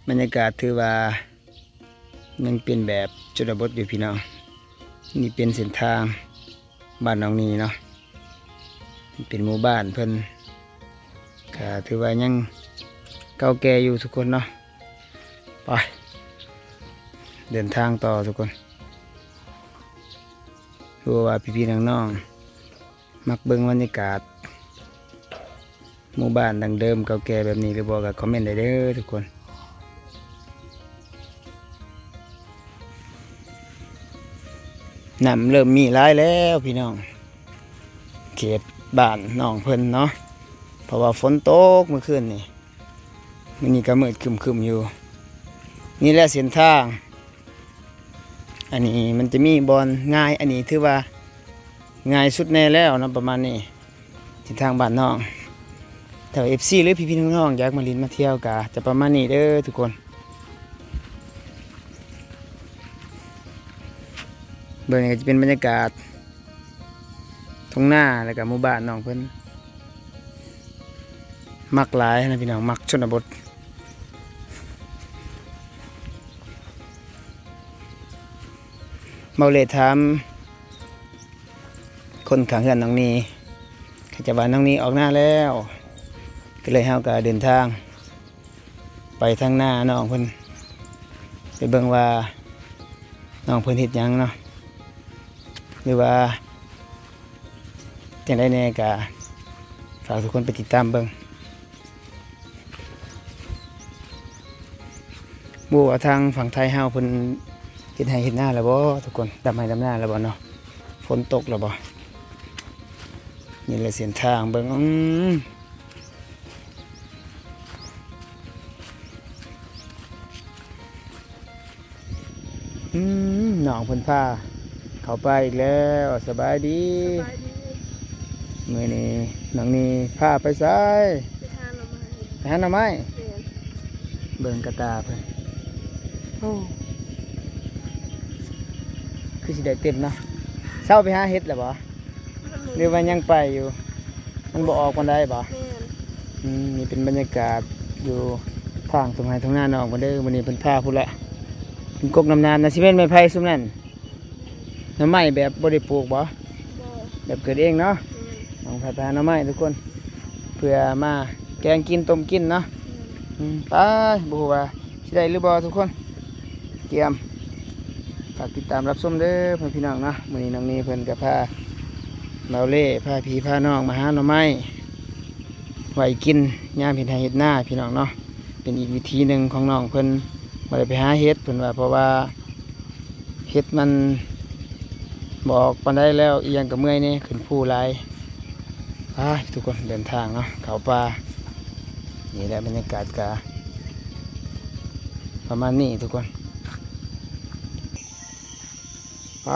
ບັນຍາກາດຖືວ່າຍັງເປັນແບບຊົນນະບົດຢູ່ພີ່ນ້ອງ. ນີ້ເປັນເສັ້ນທາງບ້ານໜອງນີ້ເນາະ, ເປັນໝູ່ບ້ານເພິ່ນ ກະຖືວ່າຍັງເກົ່າແກ່ຢູ່ທຸກຄົນເນາະ. ໄປ ເດີນທາງຕໍ່ທຸກຄົນ. ບໍ່ຮູ້ວ່າພີ່ໆນ້ອງໆ ມັກເບິ່ງບັນຍາກາດໝູ່ບ້ານດັ້ງເດີມເກົ່າແກ່ແບບນີ້ຫຼືບໍ່ ກໍຄອມເມັນໄດ້ເດີທຸກຄົນ. ນ້ຳເລີ່ມມີຫຼາຍແລ້ວພີ່ນ້ອງ, ເຂດບ້ານນ້ອງເພິ່ນເນາະ ເພາະວ່າຝົນຕົກມື້ຄືນນີ້. ມື້ນີ້ກໍມືດຄຶ້ມໆຢູ່. ນີ້ແຫຼະເສັ້ນທາງ. ອັນນີ້ມັນຈະມີບ່ອນງ່າຍ, ອັນນີ້ຖືວ່າງ່າຍສຸດແນ່ແລ້ວເນາະ ປະມານນີ້ ເສັ້ນທາງບ້ານນ້ອງ. ຖ້າວ່າເອັຟຊີ ຫຼື ພີ່ໆນ້ອງໆ ຢາກມາຫຼິ້ນມາທ່ຽວ ກະຈະປະມານນີ້ເດີທຸກຄົນ. ເບິ່ງນີ້ກໍຈະເປັນບັນຍາກາດ ທົ່ງນາ ແລ້ວກໍໝູ່ບ້ານນ້ອງເພິ່ນ ມັກຫຼາຍນະພີ່ນ້ອງ, ມັກຊົນນະບົດ. ເບົາເລຖາມຄົນຂ້າງເຮືອນນ້ອງນີ, ເຂົາເຈົ້າວ່ານ້ອງນີອອກນາແລ້ວ, ກໍເລີຍເຮົາກໍເດີນທາງ ໄປທາງໜ້ານ້ອງເພິ່ນ ໄປເບິ່ງວ່ານ້ອງເພິ່ນເຮັດຫຍັງເນາະ ຫຼືວ່າຈັ່ງໃດແດ່ ກະຝາກທຸກຄົນໄປຕິດຕາມເບິ່ງ. ບໍ່ຮູ້ວ່າທາງຝັ່ງໄທເຮົາເພິ່ນເຮັດໄຮ່ເຮັດນາແລ້ວບໍ່ທຸກຄົນ, ດຳໄຮ່ດຳນາແລ້ວບໍ່ເນາະ, ຝົນຕົກແລ້ວບໍ່. ນີ້ແຫຼະເສັ້ນທາງເບິ່ງ ອືມ ອືມ ນ້ອງເພິ່ນພາເຂົ້າປ່າອີກແລ້ວ. ສະບາຍດີ. ສະບາຍດີ. ມື້ນີ້ນ້ອງນີພາໄປໃສ? ໄປຫາໜໍ່ໄມ້. ໄປຫາໜໍ່ໄມ້? ແມ່ນ. ເບິ່ງກະຕ່າເພິ່ນ. ໂອ້ ຄືຊິໄດ້ເຕັມເນາະ. ເຊົ້າໄປຫາເຫັດແລ້ວບໍ່? ມັນບໍ່ ຫຼືວ່າຍັງໄປຢູ່? ມັນບໍ່ອອກປານໃດບໍ່? ແມ່ນ. ອືມ ນີ້ເປັນບັນຍາກາດຢູ່ທາງທົ່ງໄຮ່ທົ່ງນານ້ອງເພິ່ນເດີ. ມື້ນີ້ເພິ່ນພາພຸ້ນລະ ເປັນກົກນ້ຳນານນະ. ຊິແມ່ນໄມ້ໄຜ່ຊຸມນັ້ນ? ໜໍ່ໄມ້ແບບບໍ່ໄດ້ປູກບໍ່? ບໍ່. ແບບເກີດເອງເນາະ? ແມ່ນ. ນ້ອງໄຜ່ໄປຫາໜໍ່ໄມ້ທຸກຄົນ ເພື່ອມາແກງກິນ ຕົ້ມກິນເນາະ. ແມ່ນ. ອືມ ໄປ ບໍ່ຮູ້ວ່າຊິໄດ້ຫຼືບໍ່ທຸກຄົນ. ກຽມ ຝາກຕິດຕາມຮັບຊົມເດີພໍ່ແມ່ພີ່ນ້ອງເນາະ. ມື້ນີ້ນ້ອງນີເພິ່ນກໍພາເບົາເລ່ ພາພີ່ພານ້ອງມາຫາໜໍ່ໄມ້ໄວ້ກິນຍາມເຮັດໄຮ່ເຮັດນາພີ່ນ້ອງເນາະ. ເປັນອີກວິທີໜຶ່ງຂອງນ້ອງເພິ່ນ ບໍ່ໄດ້ໄປຫາເຫັດ ເພິ່ນວ່າ ເພາະວ່າເຫັດມັນບໍ່ອອກປານໃດແລ້ວ, ອີກຢ່າງກໍເມື່ອຍແດ່ ຂຶ້ນພູຫຼາຍ. ໄປທຸກຄົນ ເດີນທາງເນາະ ເຂົ້າປ່າ. ນີ້ແຫຼະບັນຍາກາດກະປະມານນີ້ທຸກຄົນ. ໄປ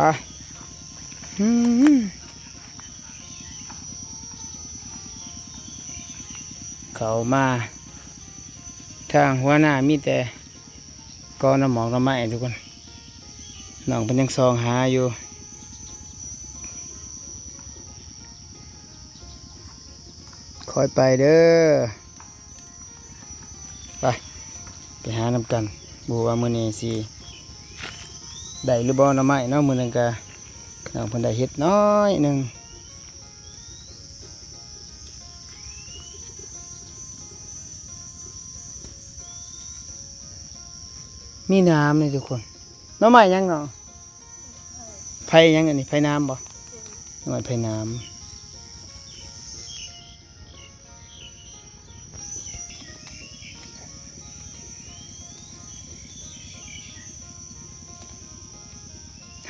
ອືມ ເຂົ້າມາທາງຫົວໜ້າມີແຕ່ ກໍໜໍ່ໝອກໜໍ່ໄມ້ທຸກຄົນ. ນ້ອງເພິ່ນຍັງສ່ອງຫາຢູ່. ຄ່ອຍໄປເດີ. ໄປ ໄປຫານຳກັນ. ບໍ່ຮູ້ວ່າມື້ນີ້ຊິໄດ້ຫຼືບໍ່ໜໍ່ໄມ້ເນາະ. ມື້ໜຶ່ງກະນ້ອງເພິ່ນໄດ້ເຫັດໜ້ອຍໜຶ່ງ. ມີໜາມນີ້ທຸກຄົນ. ໜໍ່ໄມ້ຫຍັງເນາະ? ໄຜ່ຫຍັງອັນນີ້? ໄຜ່ໜາມບໍ່? ໜໍ່ໄມ້ໄຜ່ໜາມ.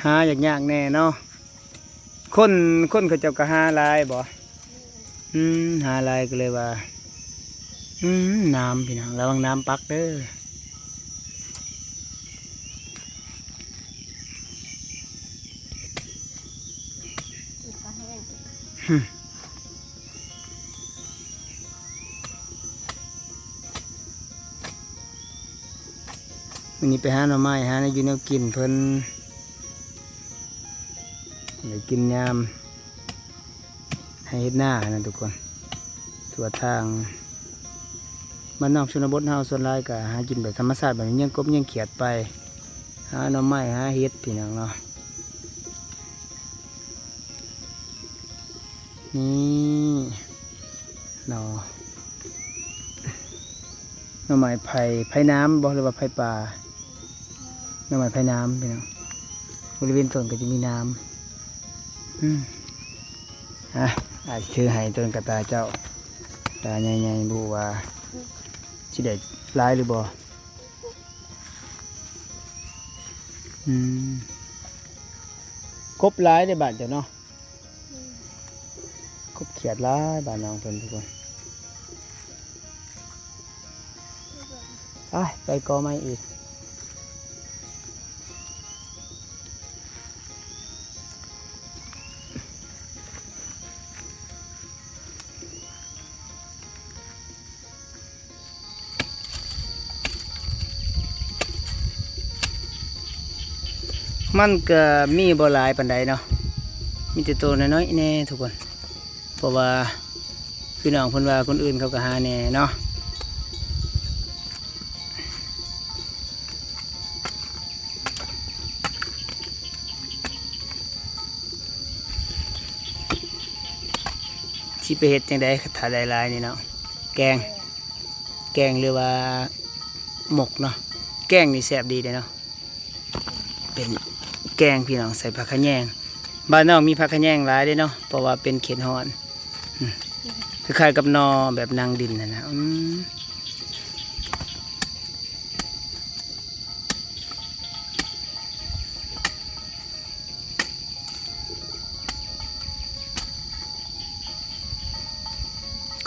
ຫາຍາກໆແດ່ເນາະ. ຄົນ ຄົນເຂົາເຈົ້າກໍຫາຫຼາຍບໍ່? ອືມ ຫາຫຼາຍກໍເລີຍວ່າ ອືມ ໜາມພີ່ນ້ອງ ລະວັງໜາມປັກເດີ. ມື້ນີ້ໄປຫາໜໍ່ໄມ້ ຫາແນວຢູ່ແນວກິນເພິ່ນ ໄດ້ກິນຍາມໄຮ່ເຮັດນານະທຸກຄົນ. ທົ່ວທາງ ບ້ານນອກຊົນນະບົດເຮົາສ່ວນຫຼາຍກໍຫາກິນແບບທຳມະຊາດ ແບບຍ່ຽງກົບຍ່ຽງຂຽດໄປ ຫາໜໍ່ໄມ້ຫາເຫັດ ພີ່ນ້ອງເນາະ. ນີ້ເນາະ ໜໍ່ໄມ້ໄຜ່ ໄຜ່ນ້ຳບໍ ຫຼືວ່າໄຜ່ປ່າ? ໜໍ່ໄມ້ໄຜ່ນ້ຳ ພີ່ນ້ອງ. ບໍລິເວນຕົ້ນກໍຈະມີນ້ຳ. ອືມ ອ່ະ ອ້າຍຖືໃຫ້ຕົ້ນກະຕ່າເຈົ້າ ຕາໃຫຍ່ໆ ບໍ່ຮູ້ວ່າຊິໄດ້ຫຼາຍຫຼືບໍ່. ອືມ ກົບຫຼາຍເດ້ບ້ານເຈົ້າເນາະ. ກົບຂຽດຫຼາຍບ້ານນ້ອງເພິ່ນທຸກຄົນ. ໄປ ໄປກໍໄມ້ອີກ. ມັນກໍມີບໍ່ຫຼາຍປານໃດເນາະ ມີແຕ່ໂຕນ້ອຍໆແດ່ທຸກຄົນ ເພາະວ່າຄືນ້ອງເພິ່ນວ່າ ຄົນອື່ນເຂົາກໍຫາແດ່ເນາະ. ຊິໄປເຮັດຈັ່ງໃດ ຖ້າໄດ້ຫຼາຍນີ້ເນາະ ແກງ ແກງ ຫຼືວ່າໝົກເນາະ. ແກງນີ້ແຊບດີເດ້ເນາະ ເປັນແກງ ພີ່ນ້ອງ ໃສ່ຜັກຂະແຍງ. ບ້ານນ້ອງມີຜັກຂະແຍງຫຼາຍເດ້ເນາະ ເພາະວ່າເປັນເຂດຮ້ອນ. ອືມ ຄ້າຍໆກັບໜໍ່ແບບນາງດິນຫັ້ນນະ. ອືມ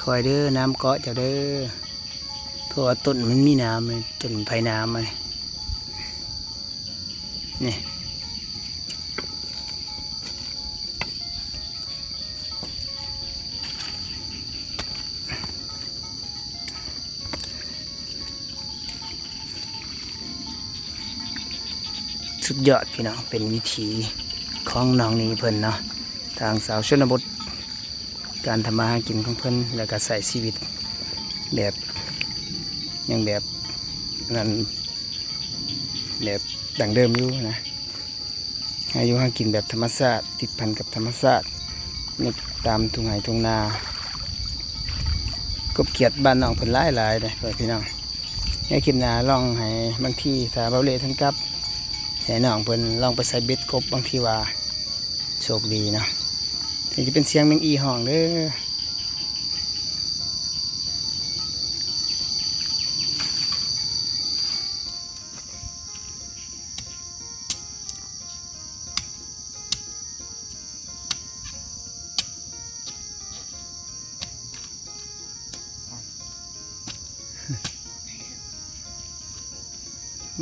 ຄ່ອຍເດີ ນ້ຳເກາະເຈົ້າເດີ ເພາະວ່າຕົ້ນມັນມີນ້ຳ ຕົ້ນໄຜ່ນ້ຳ ອັນນີ້ ນີ້. ສຸດຍອດພີ່ນ້ອງ ເປັນວິຖີຂອງນ້ອງນີ້ເພິ່ນເນາະ ທາງຊາວຊົນນະບົດ ການທຳມາຫາກິນຂອງເພິ່ນ ແລ້ວກໍໃຊ້ຊີວິດແບບ ຍັງແບບນັ້ນ ແບບດັ້ງເດີມຢູ່ນະ. ຫາຢູ່ຫາກິນແບບທຳມະຊາດ ຕິດພັນກັບທຳມະຊາດ ໃນຕາມທົ່ງໄຮ່ທົ່ງນາ. ກົບຂຽດບ້ານນ້ອງເພິ່ນຫຼາຍໆເດ້ພໍ່ແມ່ພີ່ນ້ອງ. ໃນຄລິບໜ້າລອງໃຫ້ ບາງທີຖ້າເບົາເລທັນກັບ ໃຫ້ນ້ອງເພິ່ນລອງໄປໃສ່ເບັດກົບ ບາງທີວ່າໂຊກດີເນາະ. ນີ້ຈະເປັນສຽງແມງອີ່ຮ້ອງເດີ.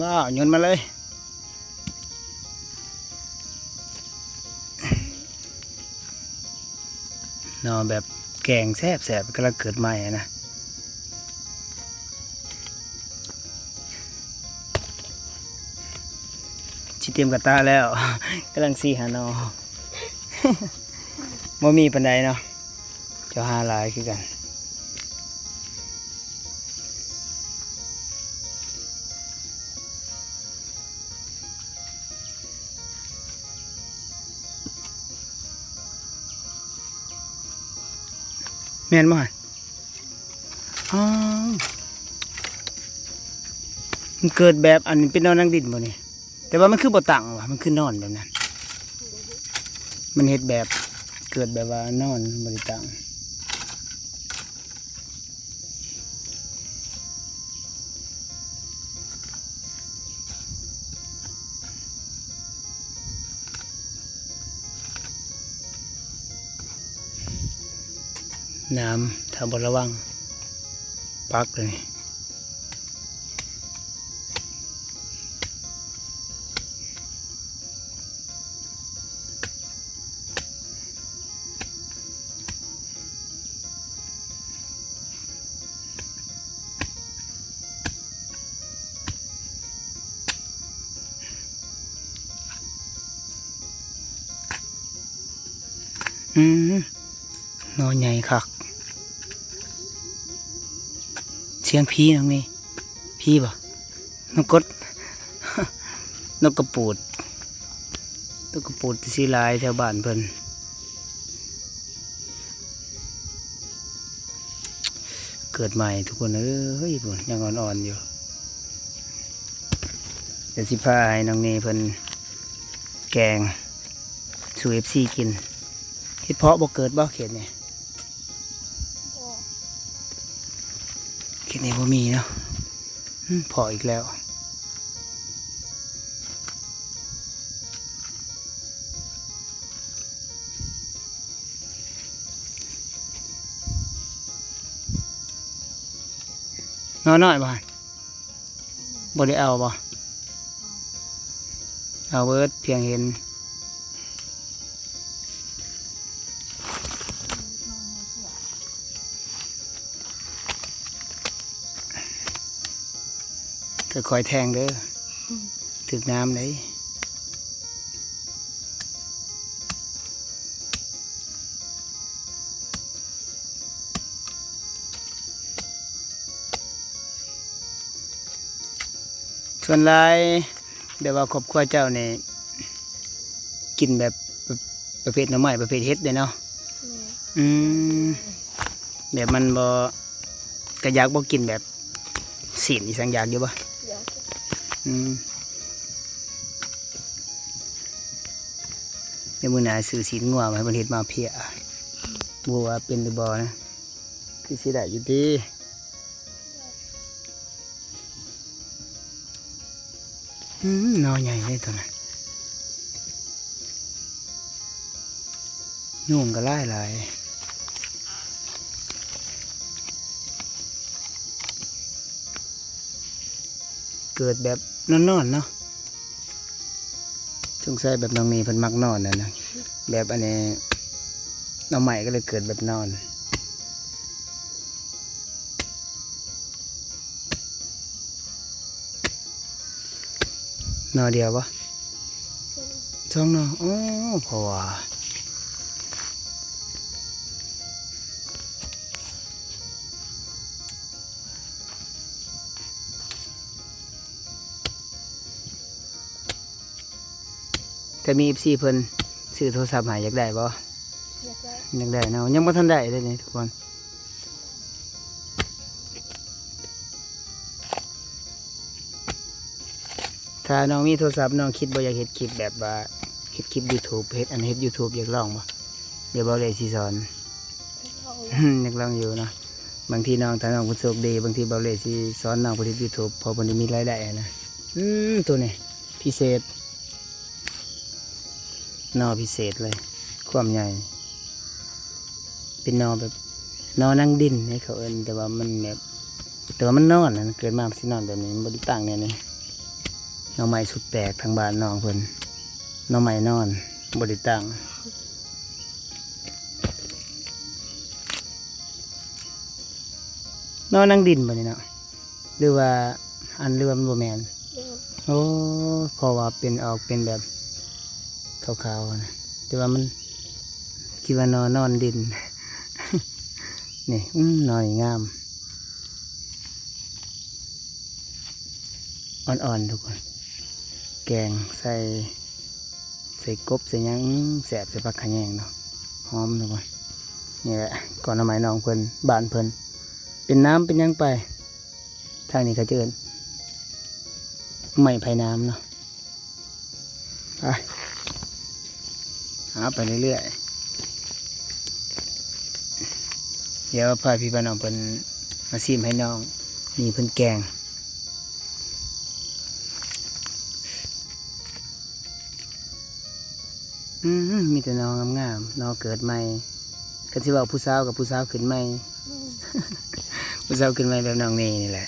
ວ້າວ ໂຍນມາເລີຍ ເນາະ ແບບແກງແຊບໆ ກຳລັງເກີດໃໝ່ນະ. ຊິຕຽມກະຕ່າແລ້ວ ກຳລັງຊິຫາໜໍ່ ບໍ່ມີປານໃດເນາະ ເຈົ້າຫາຫຼາຍຄືກັນ. ແມ່ນບໍ່ຫັ້ນ? ອໍ ມັນເກີດແບບອັນເປັນໜໍ່ນາງດິນບໍ່ນີ້? ແຕ່ວ່າມັນຄືບໍ່ຕັ້ງວະ? ມັນຄືນອນແບບນັ້ນ? ມັນເຮັດແບບ ເກີດແບບວ່ານອນ ບໍ່ໄດ້ຕັ້ງ. ນ້ຳ ຖ້າບໍ່ລະວັງ ປັກເລີຍ. ອືມ ໜໍ່ໃຫຍ່ຄັກ ເ ສຽງຜີ ນ້ອງນີ້ ຜີບໍ່? ນົກກົດ ນົກກະປູດ ນົກກະປູດຊິຫຼາຍແຖວບ້ານເພິ່ນ. ເກີດໃໝ່ທຸກຄົນເອີຍ ພຸ້ນ ຍັງອ່ອນໆຢູ່. ດຽວຊິພາໃຫ້ນ້ອງເນເພິ່ນແກງສູ່ເອັຟຊີກິນ. ເຫັດເຜາະບໍ່ເກີດບໍ່ເຂດນີ້? ບໍ່. ເຂດນີ້ບໍ່ມີເນາະ. ອືມ ເຜາະອີກແລ້ວ. ໜໍ່ນ້ອຍບໍ່? ບໍ່ໄດ້ເອົາບໍ່? ເອົາເບິດ ພຽງເຫັນ. ຄ່ອຍໆແທງເດີ ຖືກນ້ຳເດ້. ສ່ວນຫຼາຍແບບວ່າຄອບຄົວເຈົ້ານີ້ກິນແບບປະເພດໜໍ່ໄມ້ ປະເພດເຫັດເດ້ເນາະ. ແມ່ນ. ອືມ ແບບມັນບໍ່ ກະຢາກບໍ່ກິນແບບຊີ້ນອີ່ສັງ ຢາກຢູ່ບໍ່? ຢາກ. ອືມ ດຽວມື້ໜ້າຊື້ຊີ້ນງົວມາໃຫ້ເພິ່ນເຮັດມາເພຍ. ບໍ່ຮູ້ວ່າເປັນຫຼືບໍ່ນະ ຄືຊິໄດ້ຢູ່ຕິ. ອືມ ໜໍ່ໃຫຍ່ເດ້ຕົວນັ້ນ ຍຸງກໍຫຼາຍໆ. ເກີດແບບນອນໆເນາະ. ສົງໄສແບບນ້ອງນີ້ເພິ່ນມັກນອນນັ້ນນະ ແບບອັນນີ້ ໜໍ່ໄມ້ກໍເລີຍເກີດແບບນອນ. ໜໍ່ດຽວບໍ່? ສອງໜໍ່. ໂອ້ ເພາະວ່າ ຖ້າມີເອັຟຊີເພິ່ນຊື້ໂທລະສັບໃຫ້ ຢາກໄດ້ບໍ່? ຢາກໄດ້. ຢາກໄດ້ເນາະ. ຍັງບໍ່ທັນໄດ້ເດ້ນີ້ທຸກຄົນ. ຖ້ານ້ອງມີໂທລະສັບ ນ້ອງຄິດບໍ່ຢາກເຮັດຄລິບແບບວ່າເຮັດຄລິບຢູທູບ ເຮັດ ອັນເຮັດຢູທູບ ຢາກລອງບໍ່? ດຽວເບົາເລຊິສອນ. ຢາກລອງຢູ່ເນາະ. ບາງທີນ້ອງ ຖ້ານ້ອງເພິ່ນໂຊກດີ ບາງທີເບົາເລຊິສອນນ້ອງເພິ່ນເຮັດຢູທູບ ເພາະເພິ່ນໄດ້ມີລາຍໄດ້ຫັ້ນນະ. ອືມ ໂຕນີ້ພິເສດ ໜໍ່ພິເສດເລີຍ ຄວາມໃຫຍ່ ເປັນໜໍ່ແບບ ໜໍ່ນາງດິນໃຫ້ເຂົາເອີ້ນ ແຕ່ວ່າມັນແບບ ແຕ່ວ່າມັນນອນນະ ເກີດມາມັນຊິນອນແບບນີ້ ມັນບໍ່ໄດ້ຕັ້ງແນວນີ້. ໜໍ່ໄມ້ສຸດແປກທາງບ້ານນ້ອງເພິ່ນ ໜໍ່ໄມ້ນອນ ບໍ່ໄດ້ຕັ້ງ. ໜໍ່ນາງດິນບໍ່ນີ້ເນາະ ຫຼືວ່າ ອັນ ຫຼືວ່າມັນບໍ່ແມ່ນ? ແມ່ນ. ໂອ້ ເພາະວ່າເປັນ ອອກເປັນແບບຂາວໆນະ ແຕ່ວ່າມັນ ຄິດວ່າໜໍ່ນອນດິນ. ນີ້ ອືມ ໜໍ່ນີ້ງາມ ອ່ອນໆ ທຸກຄົນ ແກງໃສ່ ໃສ່ກົບໃສ່ຫຍັງ ອືມ ແຊບ ໃສ່ຜັກຂະແຍງເນາະ ຫອມທຸກຄົນ. ນີ້ແຫຼະ ກໍໜໍ່ໄມ້ນ້ອງເພິ່ນ ບ້ານເພິ່ນ ເປັນນ້ຳເປັນຫຍັງໄປ. ທາງນີ້ເຂົາຈະເອີ້ນໄມ້ໄຜ່ນ້ຳເນາະ. ໄປ ຫາໄປເລື້ອຍໆ ດຽວພາພີ່ພານ້ອງເພິ່ນມາຊີມໃຫ້ນ້ອງ ນີ້ເພິ່ນແກງ. ອືມ ມີແຕ່ໜໍ່ງາມໆ ໜໍ່ເກີດໃໝ່. ຄັນຊິເວົ້າຜູ້ສາວກໍຜູ້ສາວຂຶ້ນໃໝ່ ອືມ ຜູ້ສາວຂຶ້ນໃໝ່ແບບນ້ອງເນນີ້ແຫຼະ.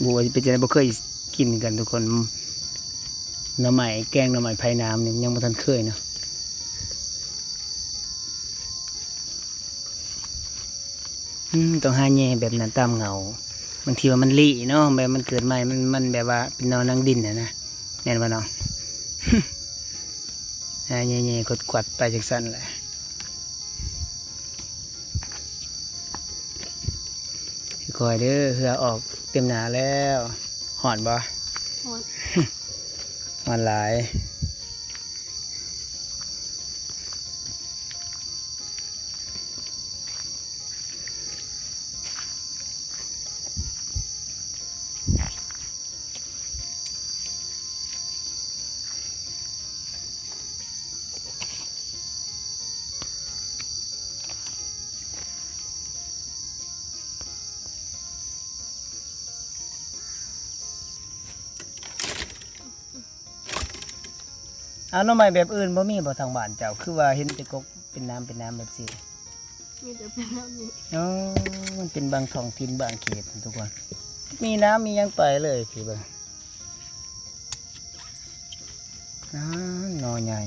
ບໍ່ວ່າຊິເປັນຈັ່ງໃດ ບໍ່ເຄີຍກິນກັນທຸກຄົນ ໜໍ່ໄມ້ ແກງໜໍ່ໄມ້ໄຜ່ນ້ຳນີ້ ຍັງບໍ່ທັນເຄີຍເນາະ. ອືມ ຕ້ອງຫາແຍ່ແບບນັ້ນຕາມເຫງົາ ບາງທີວ່າມັນລີ້ເນາະ ແບບມັນເກີດໃໝ່ ມັນ ມັນແບບວ່າເປັນໜໍ່ນາງດິນຫັ້ນນະ ແມ່ນບໍ່ນ້ອງ? ຫາແຍ່ໆ ຂວັດໆ ໄປຈັ່ງຊັ້ນແຫຼະ. ຄ່ອຍໆ ເດີ ເຫື່ອອອກເຕັມໜ້າແລ້ວ. ຮ້ອນບໍ່? ຮ້ອນ ຮ້ອນຫຼາຍ. ເອົາ ໜໍ່ໄມ້ແບບອື່ນບໍ່ມີບໍ່ທາງບ້ານເຈົ້າ? ຄືວ່າເຫັນແຕ່ກົກເປັນໜາມເປັນໜາມແບບຊີ້. ມີແຕ່ເປັນແນວນີ້. ອໍ ມັນເປັນບາງທ້ອງຖິ່ນບາງເຂດທຸກຄົນ ມີໜາມມີຫຍັງໄປເລີຍ. ພີ່ເບິ່ງ ອ່າ ໜໍ່ໃຫຍ່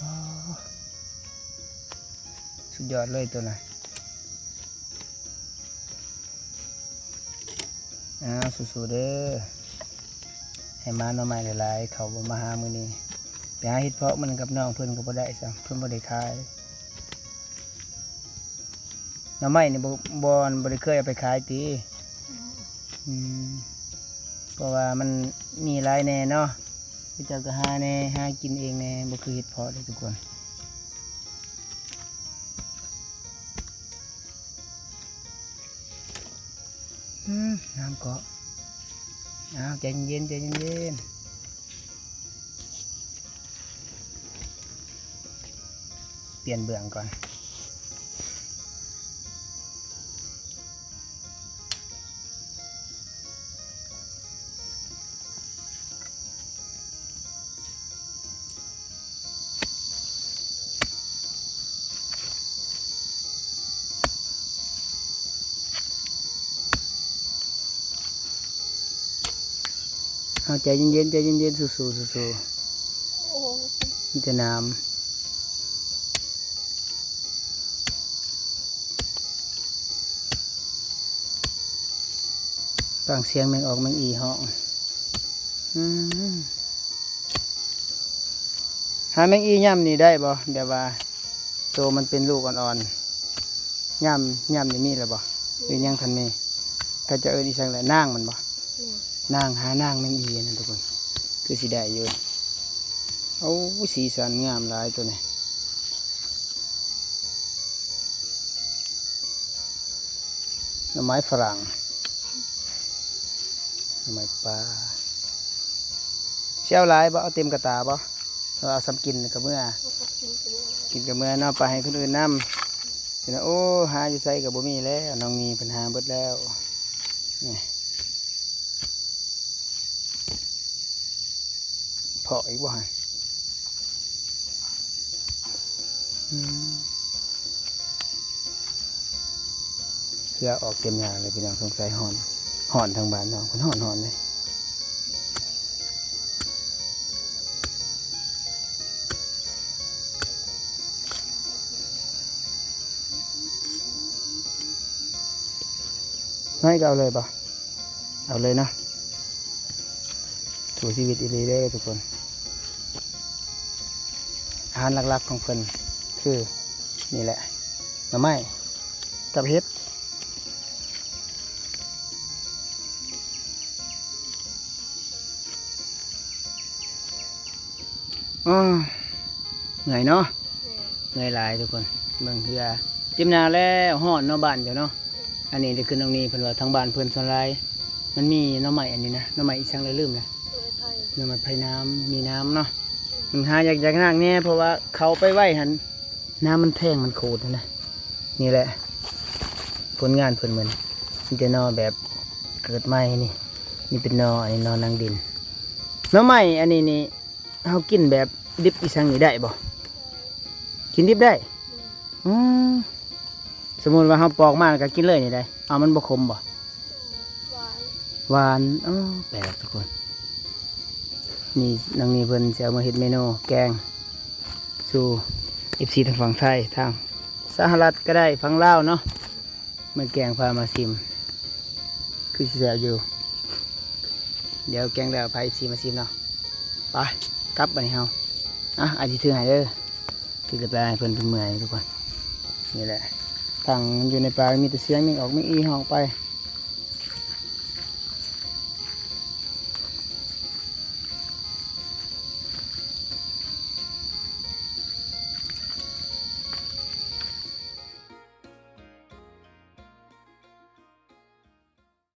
ອໍ ສຸດຍອດເລີຍໂຕນັ້ນ. ອ້າວ ສູ້ໆ ເດີ ໃຫ້ມາໜໍ່ໄມ້ຫຼາຍໆ ເຂົາບໍ່ມາຫາມື້ນີ້. ໄປຫາເຫັດເຜາະມັນກັບນ້ອງເພິ່ນກໍບໍ່ໄດ້ຊ້ຳ ເພິ່ນບໍ່ໄດ້ຂາຍ. ໜໍ່ໄມ້ນີ້ບໍ່ ບໍ່ ບໍ່ໄດ້ເຄີຍເອົາໄປຂາຍຕິ? ອືມ ອືມ ເພາະວ່າມັນມີຫຼາຍແດ່ເນາະ ເຂົາເຈົ້າກໍຫາແດ່ ຫາກິນເອງແດ່ ບໍ່ຄືເຫັດເຜາະເດ້ທຸກຄົນ. ອືມ ນ້ຳເກາະ. ອ້າວ ໃຈເຢັນໆ ໃຈເຢັນໆ. ປ່ຽນເບື້ອງກ່ອນ. ເອົາ ໃຈເຢັນໆ ໃຈເຢັນໆ ສູ້ໆ ສູ້ໆ. ໂອ້ ມີແຕ່ນ້ຳ. ຟັງສຽງແມງອອກແມງອີຮ້ອງ. ອືມ ຫາແມງອີຍາມນີ້ໄດ້ບໍ່? ແບບວ່າໂຕມັນເປັນລູກອ່ອນໆ ຍາມ ຍາມນີ້ມີແລ້ວບໍ່? ຫຼືຍັງທັນມີ? ເຂົາເຈົ້າເອີ້ນອີ່ຫຍັງແຫຼະ? ນາງມັນບໍ່? ແມ່ນ. ນາງ ຫານາງແມງອີນັ້ນທຸກຄົນ ຄືຊິໄດ້ຢູ່. ໂອ້ ສີສັນງາມຫຼາຍໂຕນີ້. ໜໍ່ໄມ້ຝຣັ່ງ ໜໍ່ໄມ້ປ່າ. ຊິເອົາຫຼາຍບໍ່? ເອົາເຕັມກະຕ່າບໍ່? ເອົາສ່ຳກິນກະເມືອ. ເອົາສ່ຳກິນກະເມືອ ກິນກະເມືອເນາະ ໄປໃຫ້ຄົນອື່ນນຳ. ໂອ້ ຫາຢູ່ໃສກະບໍ່ມີແລ້ວ ນ້ອງນີເພິ່ນຫາເບິດແລ້ວ. ນີ້ ເຜາະອີກບໍ່ຫັ້ນ? ອືມ ເຄືອອອກເຕັມຍາງເລີຍພີ່ນ້ອງ. ສົງໄສຮ້ອນ ຮ້ອນທາງບ້ານນ້ອງເພິ່ນຮ້ອນໆ ເດ້. ນ້ອຍກະເອົາເລີຍບໍ່? ເອົາເລີຍເນາະ ສູ້ຊີວິດອີ່ຫຼີເດີທຸກຄົນ. ອາຫານຫຼັກໆຂອງເພິ່ນຄືນີ້ແຫຼະ ໜໍ່ໄມ້ກັບເຫັດ. ອໍ ເມື່ອຍເນາະ ເມື່ອຍຫຼາຍທຸກຄົນ. ເບິ່ງເຮືອເຕັມໜ້າແລ້ວ ຮ້ອນເນາະ ບ້ານເຈົ້າເນາະ. ອັນນີ້ຄືນ້ອງນີເພິ່ນວ່າທາງບ້ານເພິ່ນສ່ວນຫຼາຍມັນມີໜໍ່ໄມ້ອັນນີ້ນະ ໜໍ່ໄມ້ອີ່ຫຍັງລະລືມລະ ໜໍ່ໄມ້ໄຜ່ນ້ຳ ມີນ້ຳເນາະ. ມັນຫາຢາກ ຢາກນາງແດ່ ເພາະວ່າເຂົາໄປໄວ້ຫັ້ນ ນ້ຳມັນແພງ ມັນຂູດຫັ້ນນະ. ນີ້ແຫຼະຜົນງານເພິ່ນມື້ນີ້ ມີແຕ່ໜໍ່ແບບເກີດໃໝ່ນີ້. ນີ້ເປັນໜໍ່ ອັນນີ້ໜໍ່ນາງດິນ. ໜໍ່ໄມ້ອັນນີ້ນີ້ ເຮົາກິນແບບດິບອີ່ຫຍັງນີ້ໄດ້ບໍ່? ກິນດິບໄດ້. ອືມ ສົມມຸດວ່າເຮົາປອກມາແລ້ວກະກິນເລີຍນີ້ໄດ້. ເອົາ ມັນບໍ່ຂົມບໍ່? ຫວານ. ຫວານ. ອໍ ແປກທຸກຄົນ. ນີ້ ນາງນີເພິ່ນຊິເອົາມາເຮັດເມນູແກງສູ່ເອັບຊີທາງຝັ່ງໄທ ທາງສະຫະລັດກະໄດ້ ຝັ່ງລາວເນາະ. ມາແກງພາມາຊິມ. ຄືຊິແຊບຢູ່. ດຽວແກງແລ້ວພາເອັຟຊີມາຊີມເນາະ. ໄປ ກັບບາດນີ້ເຮົາ. ອ່ະ ອ້າຍຊິຖືໃຫ້ເດີ. ຖືແລ້ວໄປໃຫ້ເພິ່ນເປັນເມື່ອຍທຸກຄົນ. ນີ້ແຫຼະ ທັງຢູ່ໃນປ່າມີແຕ່ສຽງແມງອອກແມງອີຮ້ອງໄປ.